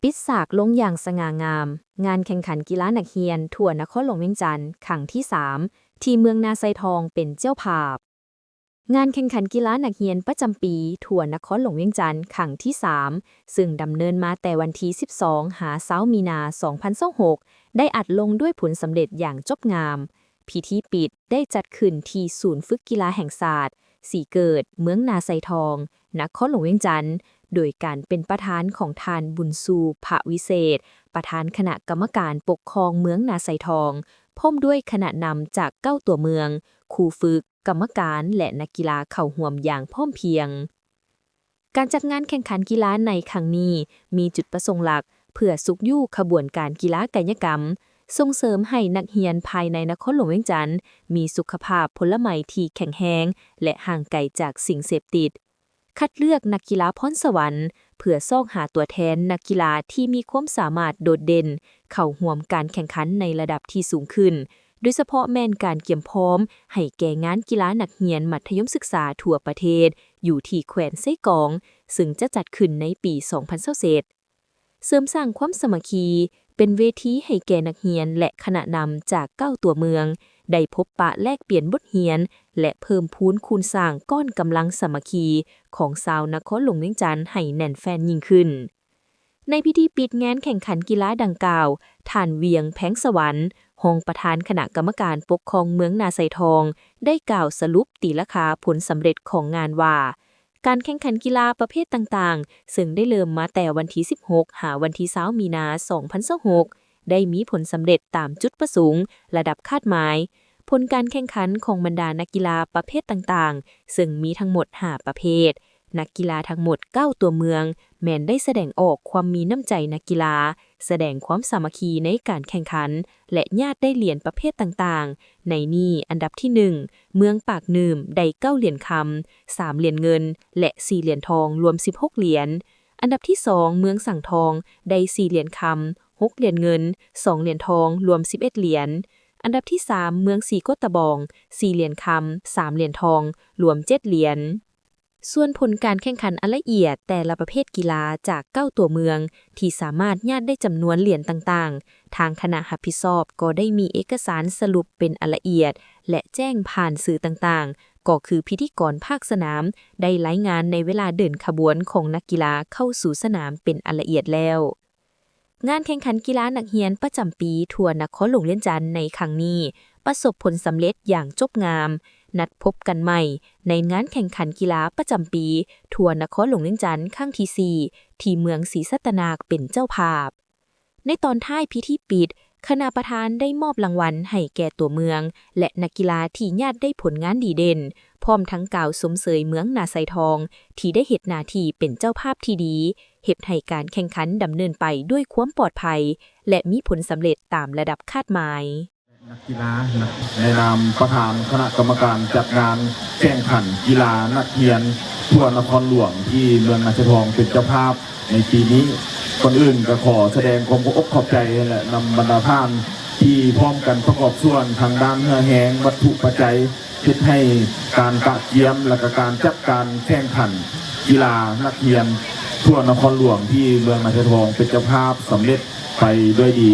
ປິດສາກລົງຢ່າງສະຫງ່າງາມ, ງານແຂ່ງຂັນກິລານັກຮຽນທົ່ວນະຄອນຫຼວງວຽງຈັນຄັ້ງທີສາມ ທີ່ເມືອງນາຊາຍທອງເປັນເຈົ້າພາບ. ງານແຂ່ງຂັນກິລານັກຮຽນປະຈຳປີທົ່ວນະຄອນຫຼວງວຽງຈັນຄັ້ງທີສາມ ເຊິ່ງດຳເນີນມາແຕ່ວັນທີສິບສອງ ຫາ ຊາວ ມີນາ ສອງພັນຊາວຫົກ ໄດ້ອັດລົງດ້ວຍຜົນສຳເລັດຢ່າງຈົບງາມ. ພິທີປິດໄດ້ຈັດຂຶ້ນທີ່ສູນຝຶກກິລາແຫ່ງຊາດສີເກີດ ເມືອງນາຊາຍທອງ ນະຄອນຫຼວງວຽງຈັນ ໂດຍການເປັນປະທານຂອງທ່ານ ບຸນຊູ ພະວິເສດ ປະທານຄະນະກຳມະການປົກຄອງເມືອງນາຊາຍທອງ ພ້ອມດ້ວຍຄະນະນຳຈາກເກົ້າຕົວເມືອງ, ຄູຝຶກ, ກຳມະການ ແລະ ນັກກິລາເຂົ້າຮ່ວມຢ່າງພ້ອມພຽງ. ການຈັດງານແຂ່ງຂັນກິລາໃນຄັ້ງນີ້ ມີຈຸດປະສົງຫຼັກເພື່ອຊຸກຍູ້ຂະບວນການກິລາກາຍະກຳ, ສົ່ງເສີມໃຫ້ນັກຮຽນພາຍໃນນະຄອນຫຼວງວຽງຈັນ ມີສຸຂະພາບພົນລະໄມທີ່ແຂງແຮງ ແລະ ຫ່າງໄກຈາກສິ່ງເສບຕິດ, ຄັດເລືອກນັກກິລາພອນສະຫວັນ ເພື່ອຊອກຫາຕົວແທນນັກກິລາທີ່ມີຄວາມສາມາດໂດດເດັ່ນ ເຂົ້າຮ່ວມການແຂ່ງຂັນໃນລະດັບທີ່ສູງຂຶ້ນ, ໂດຍສະເພາະແມ່ນການກຽມພ້ອມໃຫ້ແກ່ງານກິລານັກຮຽນມັດທະຍົມສຶກສາທົ່ວປະເທດ ຢູ່ທີ່ແຂວນເຊກອງ ເຊິ່ງຈະຈັດຂຶ້ນໃນປີສອງພັນຊາວເຈັດ. ເສີມສ້າງຄວາມສາມັກຄີ, ເປັນເວທີໃຫ້ແກ່ນັກຮຽນ ແລະ ຄະນະນຳຈາກເກົ້າຕົວເມືອງ ໄດ້ພົບປະແລກປ່ຽນບົດຮຽນ ແລະ ເພີ່ມພູນຄູນສ້າງກ້ອນກຳລັງສາມັກຄີຂອງຊາວນະຄອນຫຼວງວຽງຈັນໃຫ້ແໜ້ນແຟ້ນຍິ່ງຂຶ້ນ. ໃນພິທີປິດງານແຂ່ງຂັນກິລາດັ່ງກ່າວ, ທ່ານ ວຽງ ແພງສະຫວັນ ຮອງປະທານຄະນະກຳມະການປົກຄອງເມືອງນາຊາຍທອງ ໄດ້ກ່າວສະຫຼຸບຕີລາຄາຜົນສຳເລັດຂອງງານວ່າ, ການແຂ່ງຂັນກິລາປະເພດຕ່າງໆ ເຊິ່ງໄດ້ເລີ່ມມາແຕ່ວັນທີສິບຫົກ ຫາ ວັນທີຊາວ ມີນາ ສອງພັນຊາວຫົກ ໄດ້ມີຜົນສຳເລັດຕາມຈຸດປະສົງລະດັບຄາດໝາຍ. ຜົນການແຂ່ງຂັນຂອງບັນດານັກກິລາປະເພດຕ່າງໆ ເຊິ່ງມີທັງໝົດຫ້າປະເພດ, ນັກກິລາທັງໝົດເກົ້າຕົວເມືອງ ແມ່ນໄດ້ສະແດງອອກຄວາມມີນ້ຳໃຈນັກກິລາ, ສະແດງຄວາມສາມັກຄີໃນການແຂ່ງຂັນ ແລະ ຍາດໄດ້ຫຼຽນປະເພດຕ່າງໆ. ໃນນີ້, ອັນດັບທີໜຶ່ງ ເມືອງປາກງື່ມ ໄດ້ເກົ້າຫຼຽນຄຳ, ສາມຫຼຽນເງິນ ແລະ ສີ່ຫຼຽນທອງ ລວມສິບຫົກຫຼຽນ. ອັນດັບທີສອງ ເມືອງສັງທອງ ໄດ້ສີ່ຫຼຽນຄຳ, ຫົກຫຼຽນເງິນ, ສອງຫຼຽນທອງ ລວມສິບເອັດຫຼຽນ. ອັນດັບທີສາມ ເມືອງສີໂຄດຕະບອງ ສີ່ຫຼຽນຄຳ, ສາມຫຼຽນທອງ ລວມເຈັດຫຼຽນ. ສ່ວນຜົນການແຂ່ງຂັນອັນລະອຽດແຕ່ລະປະເພດກິລາຈາກເກົ້າຕົວເມືອງທີ່ສາມາດຍາດໄດ້ຈຳນວນຫຼຽນຕ່າງໆ, ທາງຄະນະຮັບຜິດຊອບກໍໄດ້ມີເອກະສານສະຫຼຸບເປັນອັນລະອຽດ ແລະ ແຈ້ງຜ່ານສື່ຕ່າງໆ, ກໍຄືພິທີກອນພາກສະໜາມໄດ້ລາຍງານໃນເວລາເດີນຂະບວນຂອງນັກກິລາເຂົ້າສູ່ສະໜາມເປັນອັນລະອຽດແລ້ວ. ງານແຂ່ງຂັນກິລານັກຮຽນປະຈຳປີທົ່ວນະຄອນຫຼວງວຽງຈັນໃນຄັ້ງນີ້ ປະສົບຜົນສຳເລັດຢ່າງຈົບງາມ. ນັດພົບກັນໃໝ່ໃນງານແຂ່ງຂັນກິລາປະຈຳປີທົ່ວນະຄອນຫຼວງວຽງຈັນຄັ້ງທີສີ່ ທີ່ເມືອງສີສັດຕະນາກເປັນເຈົ້າພາບ. ໃນຕອນທ້າຍພິທີປິດ, ຄະນະປະທານໄດ້ມອບລາງວັນໃຫ້ແກ່ຕົວເມືອງ ແລະ ນັກກິລາທີ່ຍາດໄດ້ຜົນງານດີເດັ່ນ, ພ້ອມທັງກ່າວຊົມເຊີຍເມືອງນາຊາຍທອງ ທີ່ໄດ້ເຮັດໜ້າທີ່ເປັນເຈົ້າພາບທີ່ດີ, ເຮັດໃຫ້ການແຂ່ງຂັນດຳເນີນໄປດ້ວຍຄວາມປອດໄພ ແລະ ມີຜົນສຳເລັດຕາມລະດັບຄາດໝາຍ. ນັກກິລານະ ໃນນາມປະທານຄະນະກຳມະການຈັດງານແຂ່ງຂັນກິລານັກຮຽນທົ່ວນະຄອນຫຼວງ ທີ່ເມືອງນາຊາຍທອງເປັນເຈົ້າພາບໃນປີນີ້, ກ່ອນອື່ນກໍຂໍສະແດງຄວາມຂອບອົກຂອບໃຈ ແລະ ນຳບັນດາທ່ານທີ່ພ້ອມກັນປະກອບສ່ວນທາງດ້ານເຫື່ອແຮງ, ວັດຖຸປັດໄຈ, ເຮັດໃຫ້ການກະກຽມ ແລະ ກະການຈັດການແຂ່ງຂັນກິລານັກຮຽນທົ່ວນະຄອນຫຼວງ ທີ່ເມືອງນາຊາຍທອງເປັນເຈົ້າພາບ ສຳເລັດໄປດ້ວຍດີ.